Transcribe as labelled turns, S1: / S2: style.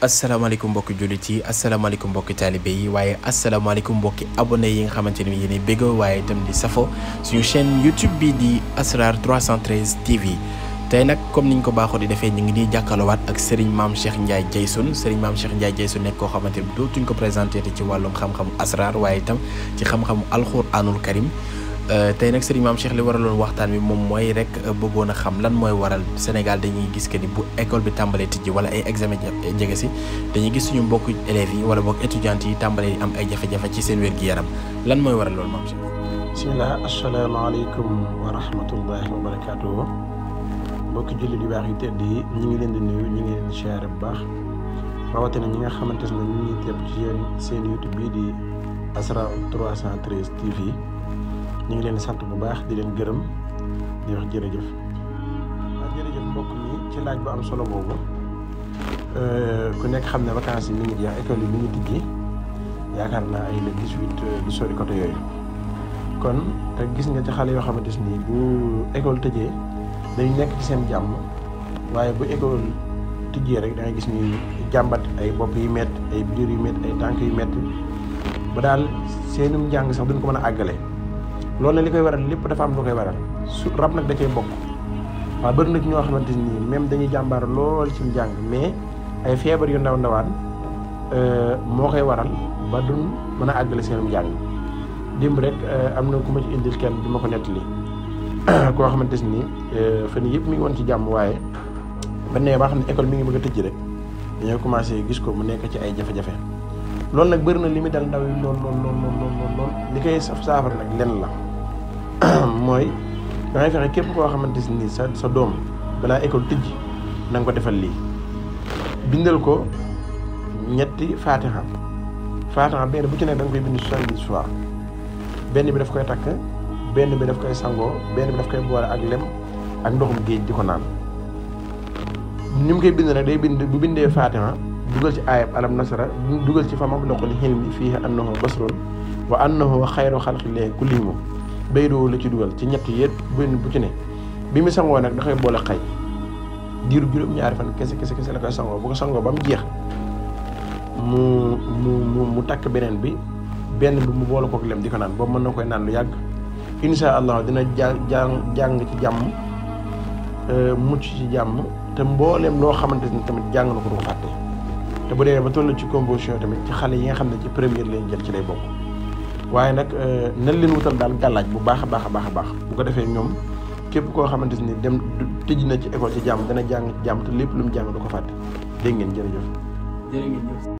S1: asalaamaaleykum mbokki jullit yi asalaamaaleykum mbokki taalibe yi waaye asalaamaaleykum mbokki abonné yi nga xamante ni yéen a bëgg waaye itam di safo suñu chaîne YouTube bi di Asrar 313 TV tey nag comme niñ ko baaxoo di defee ñu ngi nii jàkkaarloowaat ak Serigne Mame Cheikh Ndiaye Dieysoune Serigne Mame Cheikh Ndiaye Dieysoune nekk koo xamante ni dootuñ ko présenté ci wàllum xam-xamu asrar waaye itam ci xam-xamu alxuraanul karim tey nag Serigne Mame Cheikh li waraloon waxtaan bi moom mooy rek bëggoon a xam lan mooy waral Sénégal dañuy gis que ni bu école bi tàmbalee tijji wala ay examen jege si dañuy gis suñu mbokku élèves yi wala boog étudiants yi tàmbalee am ay jafe-jafe ci seen wér-gi-yaram lan mooy waral loolu Mame Cheikh.
S2: bisimilah asalaamaaleykum wa rahmatullahi wa barakaatuhu mbokki jullit yu baax yu tedd yi ñu ngi leen di nuyu ñu ngi leen di siyaare bu baax rawatina ñi nga xamante ne ñu ngi teeb ci seen YouTube bii di Asrar 313 TV ñu ngi leen di sant bu baax di leen gërëm di wax jërëjëf. waaw jërëjëf mbokk mi ci laaj bu am solo boobu ku nekk xam ne vacances yi mi ngi jeex école yi mi ngi tijji yaakaar naa ay le 18 du sori côté yooyu kon te gis nga ci xale yoo xamante ni bu école tëjee dañu nekk ci seen jàmm waaye bu école tijjee rek da ngay gis ñuy jàmbat ay bopp yu métti ay biir yu métti ay tànk yu métti ba daal seenum njàng sax duñ ko mën a àggale. loolu nag li koy waral lépp dafa am lu koy waral su rab nag da cee bokk waaw bëri na ci ñoo xamante ni même dañuy jàmbaar lool ci njàng mais ay feebar yu ndaw ndawaan moo koy waral ba duñ mën a àggale seenum njàng. démb rek am na ku ma ci indil kenn bi ma ko nettali koo xamante ni fan yii yëpp mi ngi woon ci jàmm waaye ba nee ba xam ne école mi ngi bëgg a tëj rek dañoo commencé gis ko mu nekk ci ay jafe-jafe. loolu nag bëri na li muy dal ndaw yi lool li koy saafara nag lenn la mooy da ngay fexe képp koo xamante ni sa doom balaa école tijji na nga ko defal lii bindal ko ñetti fatiha benn bu ci nekk da nga koy bind 70 fois benn bi daf koy takk benn bi daf koy sangoo benn bi daf koy boole ak lem ak ndoxum géej di ko naan ni mu koy bind nag day bind bu bindee fatiha dugal ci ayab alam nasara dugal ci fa mablaqul hilmi fiihi annahu basrun wa annahu xayru xalqillaahi kullihim baydoo la ci dugal ci ñett yépp bu ci ne bi mu sangoo nag da koy boole xay diiru juróom-ñaari fan kese la koy sangoo bu ko sangoo ba mu jeex mu takk benn bi mu boole kook lem di ko naan boobu mën na koy naan lu yàgg insha allah dina jàng ci jàmm mucc ci jàmm te mbooleem loo xamante ni tamit jàng na ko du ko fàtte te bu dee ba toll ci composition tamit ci xale yi nga xam ne ci première leen jël ci lay bokk waaye nag nan leen wutal daal gàllaaj bu baax a baax bu ko defee ñoom képp koo xamante ni dem tëj na ci école ci jàmm dana jàng ci jàmm te lépp lu mu jàng du ko fàtte dégg ngeen jërëjëf.